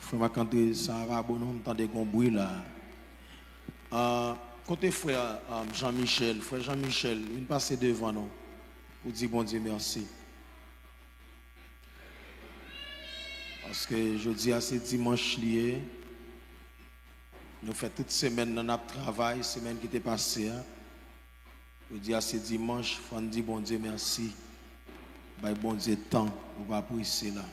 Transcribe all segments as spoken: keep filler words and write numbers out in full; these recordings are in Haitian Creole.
Frè Marc-André, sa pa bon non, m tande gon bri la. Ah, kote frè, ah, Jean Michel? Frè Jean Michel, vin pase devan non, pou di Bondye mèsi. Paske jodi a se dimanch li ye. Nou fè tout semèn nan n ap travay, semèn ki te pase a. Jodi a se dimanch, fò n di Bondye mèsi. Bay Bondye tan, ou pa prese la.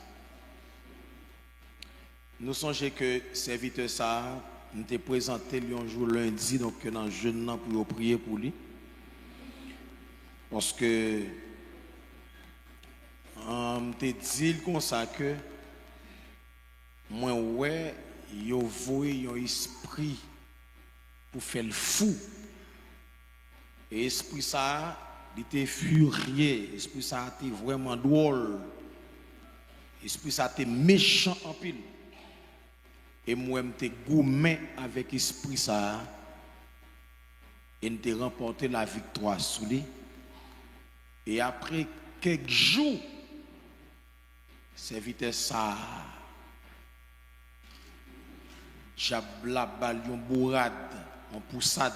Nou sonje ke sèvitè sa a, m te prezante l yon jou lendi, donk, nan jèn nan pou yo priye pou li. Paske, an, m te di l konsa ke mwen wè yo voye yon espri pou fè l fou. E espri sa a, li te firye, espri sa a te vrèman dwòl, espri sa a te mechan anpil. E m wè m te goumen avèk espri sa a, e n te ranpòte laviktwa sou li. E apre kèk jou, sèvitè sa a, dyab la ba l yon bourad, yon pousad,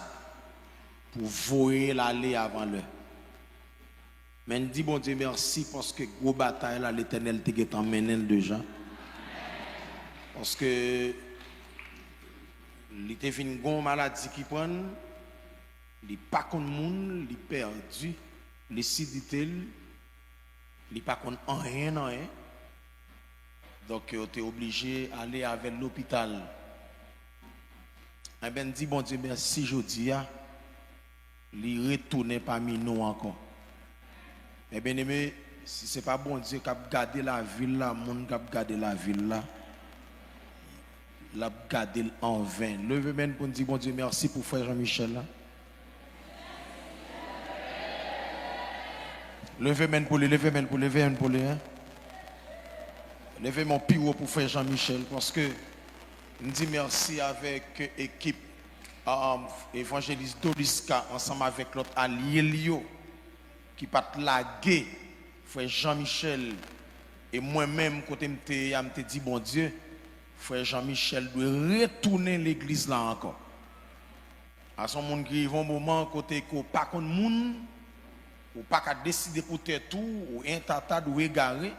pou voye l ale avan lè. Men n di Bondye mèsi paske gwo batay la, Letènèl te gentan mennen l deja. Paske li te vin gon maladi ki pran l, li pa konn moun, li pèdi lisidite l, li pa konn anyen nan anyen. Donk, yo te oblije ale avè l lopital. Enben, n di Bondye mèsi jodi a, li retounen pami nou ankò. Mè byeneme, si se pa Bondye k ap gade lavi l la, moun k ap gade lavi l la, l ap gade l anven. Leve men n pou n di Bondye mèsi pou frè Jean Michel la. Leve men n pou li, leve men n pou, leve men n pou li, en. Leve men w pi wo pou frè Jean Michel, paske m di mèsi avèk ekip, um, Evanjelis Doliska ansanm avèk lòt alye l yo ki pa t lage frè Jean Michel. E mwen menm, kote m te ye a, m te di Bondye, frè Jean Michel dwe retounen legliz la ankò. A se yon moun ki rive yon moman kote ke w pa konn moun, ou pa ka deside pou tèt ou, ou entatad, ou egare.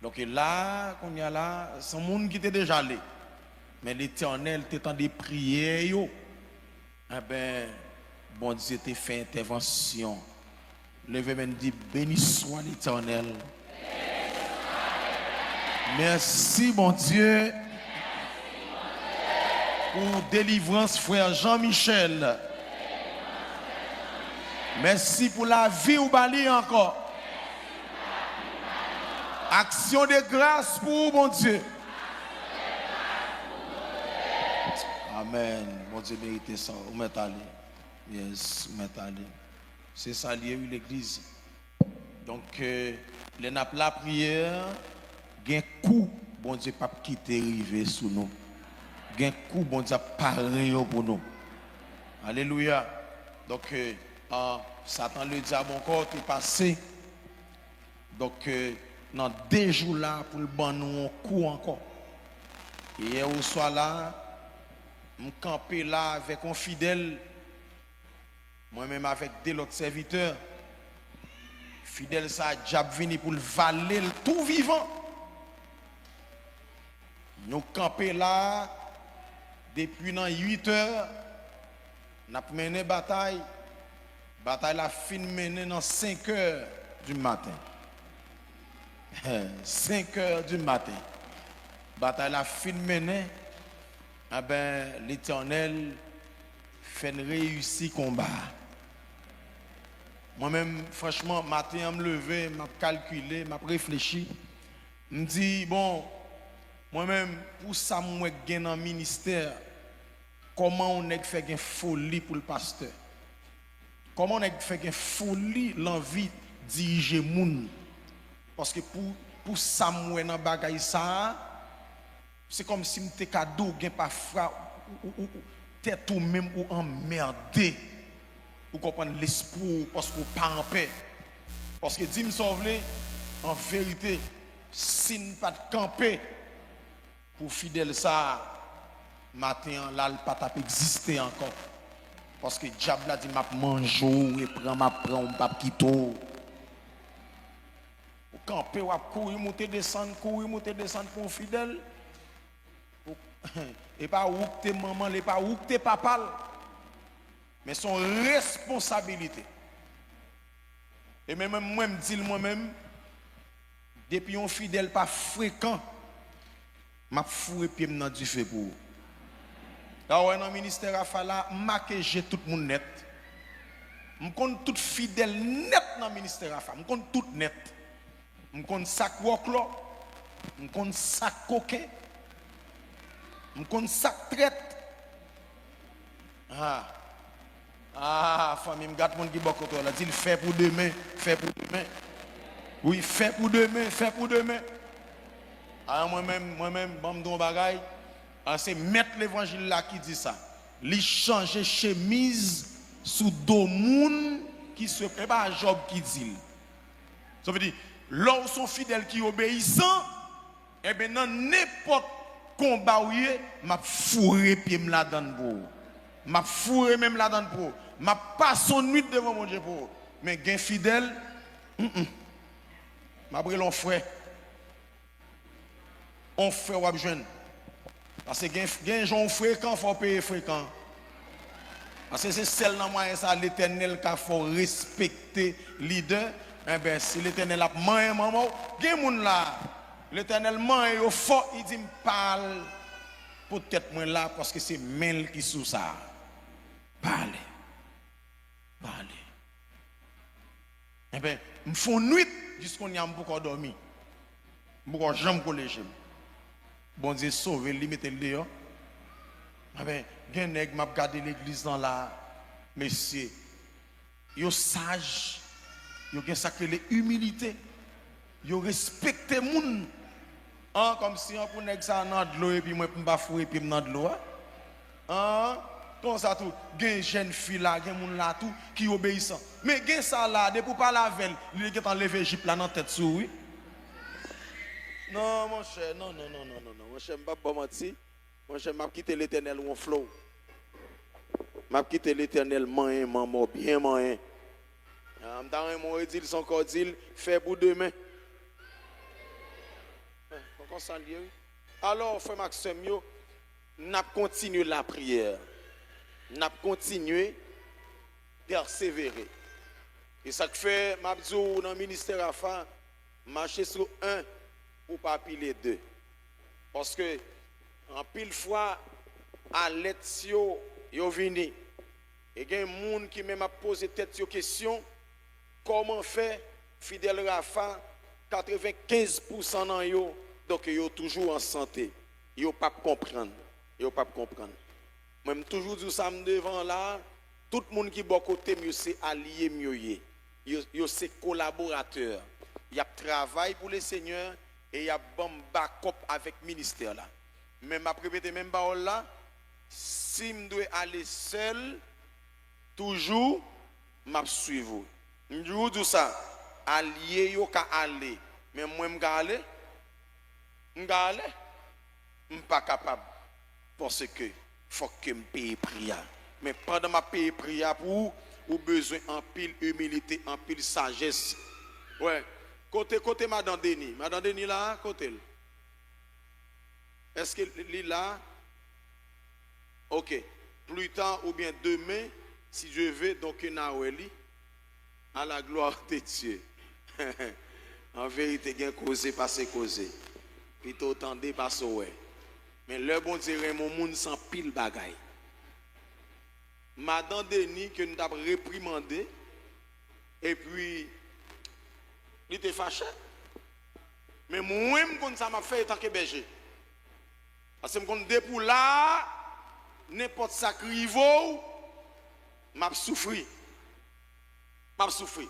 Donk la, kounye a la, se yon moun ki te deja ale. Men Letènèl te tande priyè yo. Enben, Bondye te fè entèvansyon. Leve men n di, Beni swa Letènèl. Mèsi, Bondye, pou delivrans frè Jean Michel. Mèsi pou lavi w ba li ankò. Aksyon de gras pou ou, Bondye. Amèn. Bondye merite sa. Ou mèt ale. Yes, ou mèt ale. Se sa l ye, wi, legliz. Donk, eh, lè n ap lapriyè, gen kou Bondye p ap kite rive sou nou. Gen kou Bondye ap pare yo pou nou. Alelouya. Donk, eh, an, Satan, le dyab ankò te pase. Donk, eh, nan de jou la, pou l ban nou yon kou ankò. E yè oswa la, m kanpe la avèk yon fidèl. Mwen menm avèk de lòt sèvitè, fidèl sa a, dyab vini pou l vale l tou vivan. Nou kanpe la a depi nan uit è, n ap mennen batay. Batay la fin mennen nan senk è di maten. Senk è di maten. Batay la fin mennen, enben, Letènèl fè n reyisi konba a. Mwen menm, franchman, maten an m leve, m ap kalkile, m ap reflechi. M di, bon, mwen menm, pou sa m wè k gen nan ministè, kòman yon nèg fè gen foli pou l pastè? Kòman yon nèg fè gen foli l anvi dirije moun? Paske pou, pou sa m wè nan bagay sa a, se kòmsi m te ka di w gen pafwa ou, ou, ou, ou, tèt ou menm ou anmède. Ou konprann, lespri w, paske w pa anpè. Paske di m sa w vle, an verite, si n pa t kanpe, Pou fidèl sa a, maten an la, l pa t ap egziste ankò. Paske dyab la di, "M ap manje w, e pran m ap pran w, m p ap kite w." Ou kanpe, w ap kouri moute desann, kouri moute desann pou yon fidèl. Ou- e pa ou k te manman l, e pa ou k te papa l. Men se yon responsabilite. E men menm mwen, m di l mwen menm, depi yon fidèl pa frekan, m ap foure pye m nan dife pou ou. La w wè nan ministè Rafa la, m make je tout moun nèt. M konn tout fidèl nèt nan ministè Rafa. M konn tout nèt. M konn sa k wòklò. M konn sa k koken. M konn sa k trèt. Ah. Ah, fanmi m, gad moun ki bò kote w la. Di l, "Fè pou demen, fè pou demen." Wi, fè pou demen, fè pou demen. Ah, mwen menm, mwen menm, ban m di w yon bagay. Ah, se mèt levanjil la ki di sa. Li chanje chemiz sou do moun ki swe. E pa Jòb ki di l. Sa vle di, lè w se yon fidèl ki obeyisan, enben, nan nenpòt konba w ye, m ap foure pye m ladann pou ou. M ap foure men m ladann pou ou. M ap pase yon nwit devan Bondye pou ou. Men gen fidèl, mm, mm. M ap rele yon frè. On frè w ap jwenn. Paske gen, gen jan w frekan, fò w peye frekan. Paske se sèl nan mwayen sa Letènèl ka fè w respekte lidè. Enben, si Letènèl ap manyen manman w, gen moun la, Letènèl manyen yo fò, li di, "M pa al pou tèt mwen la, paske se men l ki sou sa a." Pa ale. Pa ale. Enben, m fè yon nwit, jiskounye a m poko dòmi. M poko janm kole je m. Bondye sove l, li mete l deyò. Enben, gen nèg m ap gade legliz lan la, mesye, yo saj, yo gen sa k rele imilite. Yo respekte moun. An, kòmsi an pou nèg sa a nan dlo epi mwen pou m pa foure pye m nan dlo a. An, konsa tou, gen jèn fi la, gen moun la tou ki obeyisan. Men gen sa la, depi w pale avè l, li gentan leve jip la nan tèt sou ou, wi. Non, monchè, non, non, non, non, non, non, monchè, m p ap ba w manti. Monchè, m ap kite Letènèl wonfle w. M ap kite Letènèl manyen manman w byen manyen. Ah, m ta renmen w redi l, se ankò di l, fè pou demen. Eh, se konsa l ye, wi. Alò, frè m ak sè m yo, n ap kontinye lapriyè. N ap kontinye pèsevere. E sa k fè m ap di w nan ministè Rafa, mache sou en pou pa pile de. Paske anpil fwa, alèt yo, yo vini. E gen moun ki menm ap poze tèt yo kesyon, kòman fè fidèl Rafa, katrevenkenz pousan nan yo, donk yo toujou an sante. Yo p ap konprann. Yo p ap konprann. Mwen, m toujou di w sa, m devan la, tout moun ki bò kote m yo se alye m yo ye. Yo, yo se kolaboratè. Y ap travay pou Lesenyè e y ap ban m bakòp avèk ministè la. Men m ap repete menm pawòl la, si m dwe ale sèl, toujou, m ap swiv ou. M toujou di w sa, alye yo ka ale, men mwen m ka ale? M ka ale? M pa kapab, paske fòk ke m peye pri a. Men pandan m ap peye pri a pou ou, ou bezwen anpil imilite, anpil sajès. Wè, kote, kote madan Deni? Madan Deni la a, kote l? Èske li la? Ok. Plus tard oubyen demen, si Dye ve, donk n a wè li. À la gloire de Dieu. An verite, gen koze pase koze. Pito w tande pase w wè. Men lè Bondye renmen yon moun, se anpil bagay. Madan Deni ke n t ap reprimande, epi li te fache. Men mwen, m konn sa m ap fè antanke bèje. Paske m konn depi w la a, nenpòt sa k rive w, m ap soufri. M ap soufri.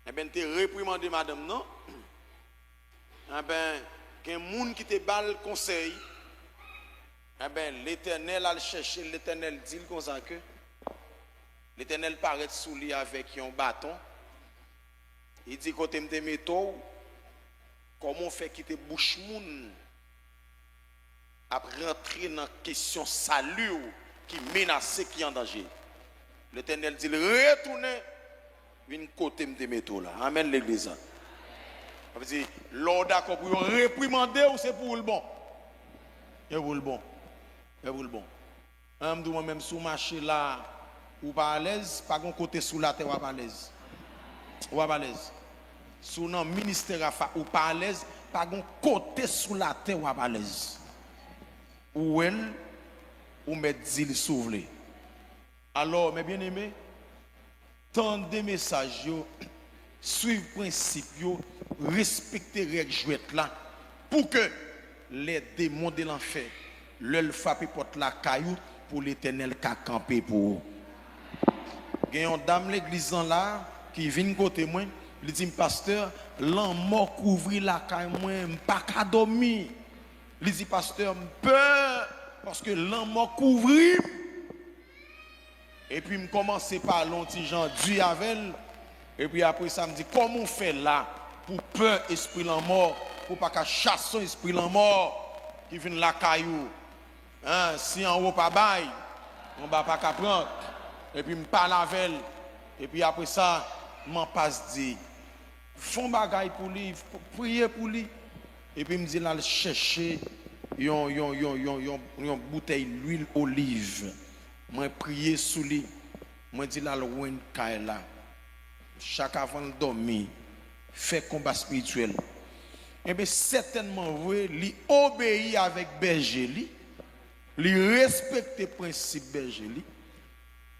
Enben, n te reprimande madanm nan. Enben, gen moun ki te ba l konsèy. Enben, Letènèl al chèche l, Letènèl di l konsa ke Letènèl parèt sou li avèk yon baton. Li di, "Kote m te mete w, kòman w fè kite bouch moun ap rantre nan kesyon sali w ki menase, ki an danje. Letènèl di l, retounen, vin kote m te mete w la. Amèn, legliz la. Sa vle di, lè w dakò pou yo reprimande w, se pou w l bon. Se pou w l bon. Se pou w l bon. An, m di w, mwen menm, si w mache la, ou pa alèz, pa gon kote sou latè w ap alèz. W ap alèz. Si w nan ministè Rafa, ou pa alèz, pa gon kote sou latè w ap alèz. Ou wè l, ou mèt di l si w vle. Alò, mes bien-aimés, tande mesaj yo, swiv prensip yo, respekte règ jwèt la, pou ke les démons de l'enfer, lè l frape pòt lakay ou, pou Letènèl ka kanpe pou ou. Gen yon dam legliz lan la ki vin kote mwen, li di m, pastè, lanmò kouvri lakay mwen, m pa ka dòmi. Li di, pastè, m pè, paske lanmò kouvri m. Epi m kòmanse pale yon ti jan di avè l. Epi apre sa, m di, kòman w fè la pou pè espri lanmò, pou w pa ka chase yon espri lanmò ki vin lakay ou? Hein, si anwo pa bay, anba pa ka pran. Epi m pale avè l. Epi apre sa, m anpas di, fè yon bagay pou li, priye pou li. Epi m di l al chèche yon, yon, yon, yon, yon, yon boutèy lwil oliv. Mwen priye sou li. Mwen di l al win kay la. Chak avan l dòmi, fè konba espirityèl. Enben, sètènman vre, li obeyi avèk bèje li. Li respekte prensip bèje li.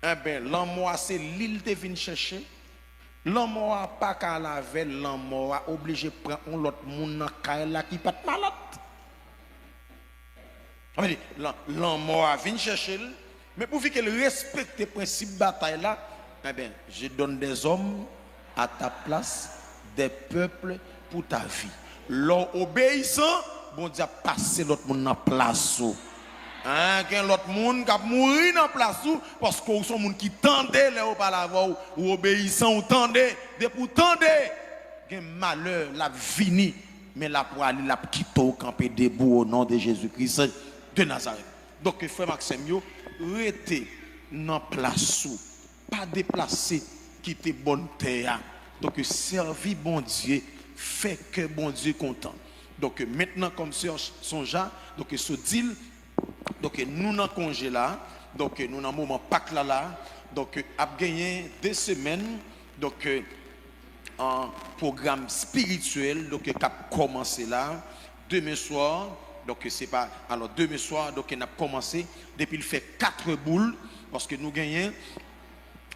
Enben, lanmò a se li l te vin chèche. Lanmò a pa ka al avè l, lanmò a oblije pran yon lòt moun nan kay la ki pa t malad. Sa vle di, lan-, lanmò a vin chèche l, men pouvi ke l respekte prensip batay la, enben, je donne des hommes à ta place, des peuples pour ta vie. Lè w obeyisan, Bondye ap pase lòt moun nan plas ou. Hein, gen lòt moun k ap mouri nan plas ou, paske w se yon moun ki tande lè yo pale avè w, ou obeyisan, ou tande. Depi w tande, gen malè l ap vini, men l ap prale, l ap kite w kanpe debou, au nom de Jésus-Christ de Nazareth. Donk, frè m ak sè m yo, rete nan plas ou. Pa deplase, kite bòn tè a. Donk, sèvi Bondye, fè kè Bondye kontan. Donk, mentnan, kòm sè Sonja, donk, sot di l, donk, nou nan konje la, donk, nou nan moman Pak la la, donk, ap genyen de semèn, donk, an pwogram espirityèl, donk, k ap kòmanse la, demen swa, donk, se pa, alò, demen swa, donk, n ap kòmanse, depi l fè kat boul, paske nou genyen,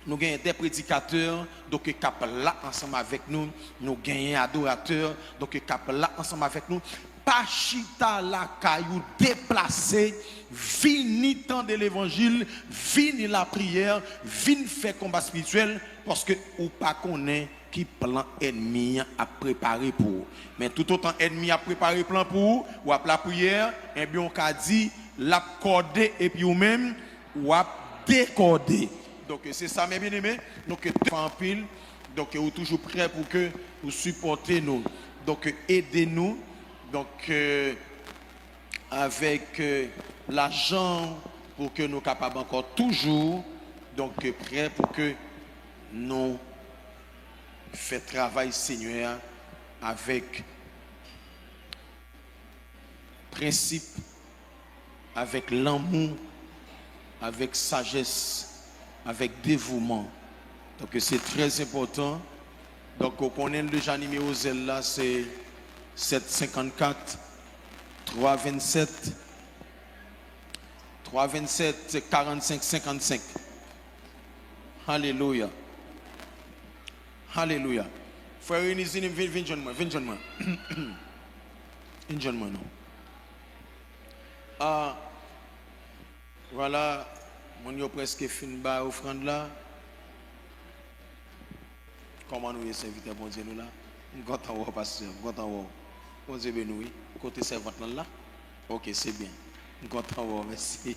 nou genyen de predikatè, donk, k ap la ansanm avèk nou, nou genyen adoratè, donk, k ap la ansanm avèk nou. Pa chita lakay ou, deplase, vini tande levanjil, vini lapriyè, vin fè konba espirityèl, paske ou pa konnen ki plan ènmi an ap prepare pou ou. Men toutotan ènmi an ap prepare plan pou ou, w ap lapriyè, enben, w ka di, l ap kòde, epi ou menm, w ap dekòde. Donk, se sa, mes bien-aimés. Donk, te fè anpil. Donk, ou toujou prè pou ke ou sipòte nou. Donk, ede nou. Donk, avèk, euh, lajan pou ke nou kapab ankò toujou, donk, prè pou ke nou fè travay Senyè a avèk prensip, avèk lanmou, avèk sajès, avèk devouman. Donk, se trè enpòtan. Donk, ou konnen deja nimewo zèl la, se sèt senkannkat, twa vennsèt, twa vennsèt, karannsenk, senkannsenk. Alelouya. Alelouya. Frè Renizi, vin, vin jwenn mwen, vin jwenn mwen. Vin jwenn mwen, non. Ah, vwala, moun yo prèske fin bay ofrann la. Kòman nou ye, sèvitè Bondye nou la? M kontan wè w, pastè, m kontan wè w. Bondye beni w, wi. Kote sèvant lan la? Oke, se byen. M kontan wè w, mèsi.